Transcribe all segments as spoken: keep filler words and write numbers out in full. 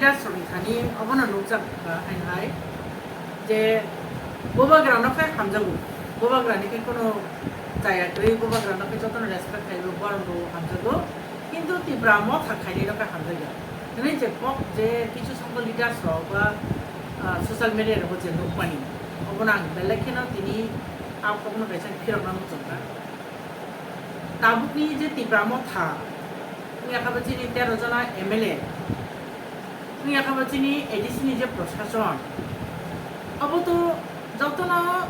Leaders rokni thani obono nukjak kha hai hai je bubagrano khe hamjago, bubagrani khe kono chaya kwrwi, bubagrano khe jotono respect khaio, borom rwo, hamjago, kintu Tipra Motha khainai no khe hamjakya hwnwi je kok je kisu songkho leaders rok ba, ah, social media rogo je nukmani, obono ang belai kheno tini a kokno kaisa phirokna muchungkha. Tabukni je Tipra Motha wngya kha bo chini tero jona M L A, wngya kha bo chini A D C ni je prosason, abo to jotono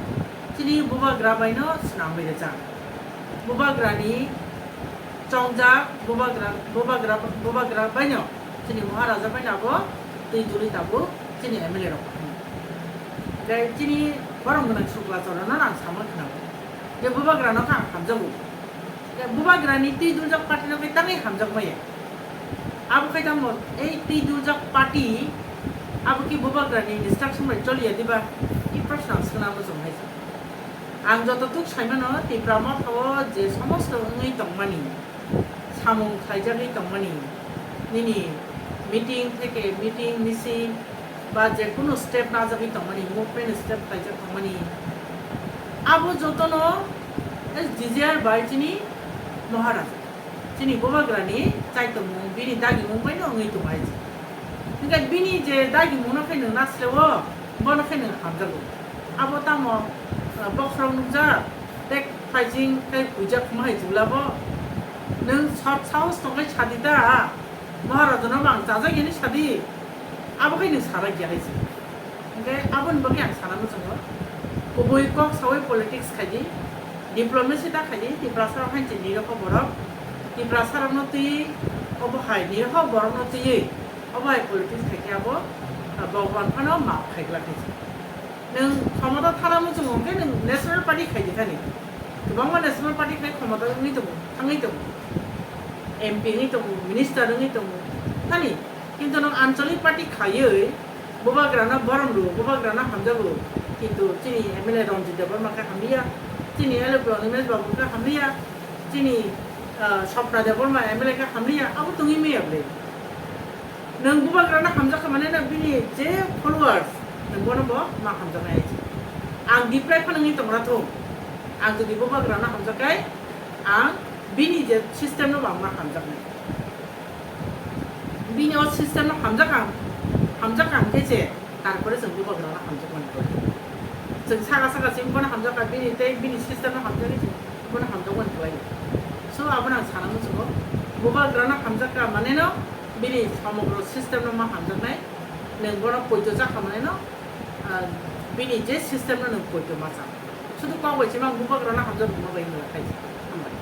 chini bubagra bai no swnamwi rwjak. Bubagrani chongjak, bubagra, bubagra, bubagra bai no, chini Maharaja bai no abo twi duli tabuk chini M L A rok. Hingke chini borok gwnang Sukla Chorono ang samung khna je bubagrano khe ang hamjago. Bubagrani twi duljak party no khe tangwi hamjak maya. Abo khe tamo ei twi duljak party abo khe bubagrani instruction bai choliya diba? I proshno ang swngna muchung hai. Ang joto tuk saimano Tipra Motha o je somosto wngwi tongmani, samung khlaijagwi tongmani, nini meeting theke meeting, misil, ba je kunu step najagwi tongmani, movement step khlaijak tongmani, abo jotono S D G R bai chini Maharaja, chini bubagrani chaitongmung, bini dagimung bai no wngwi tongo hai. Hingke bini je dagimung no khe nwng nasleo, bono khe nwng hamjago. Abo tamo, ah, bokhorok nukjak, tei phaising tei huijak khma hai chwla bo. Nwng sot sahos tongkhe sadi da, Maharaja no bo ang chajak yani sadi. Abo khe nwng sarak ya hai se. Hingke aboni bagwi ang sana muchungo, kubui kok sawi politics khaidi, diplomacy ta khaidi, Tiprasa rok hai chini rokho borok, Tiprasa rokno twi obo hai ni rokho borokno twiwi obo hai politics khaikhe abo, ah, Bhagwan phano maaf khaigwlak hai se. Nwng khomota thana muchungo hwnkhe nwng national party khaidi thani. Kwbangma national party khai khomota wngwi tongo, thangwi tongo. M P wngwi tongo, minister wngwi tongo thani. Kintu nwng anchalik party khaiwi bubagrano borom rwo, bubagrano hamjago. Kintu chini M L A Ranjit Debbarma khe hamliya, chini L F Animesh Babu khe hamliya, chini, ah, Swapna Debbarma M L A khe hamliya, abo tongwi maya bwle. Nwng bubagrano hamjak kha mane no bini je followers, nwng bono bo ma hamjaknai. Ang diprai phano wngwi tongra thung. Ang jodi bubagrano hamjak khe, ang bini je system no bo ang ma hamjaknai. Bini o system no hamjak ang, hamjak ang khe je, tarpore chwng bubagrano hamjakmani. Chwng saka saka chwng bono hamjak kha, bini tei bini system no hamjak khe chwng bono hamjakmani khlai. So, abono ang sana muchungo, bubagrano hamjak kha mane no, bini somogro system no ma hamjaknai, nwng bono poito cha kha mane no, ah, bini je system no nwng poito ma cha. Sudu kok bai chima bubagrano hamjak rwma bai wngla khai. Hambai.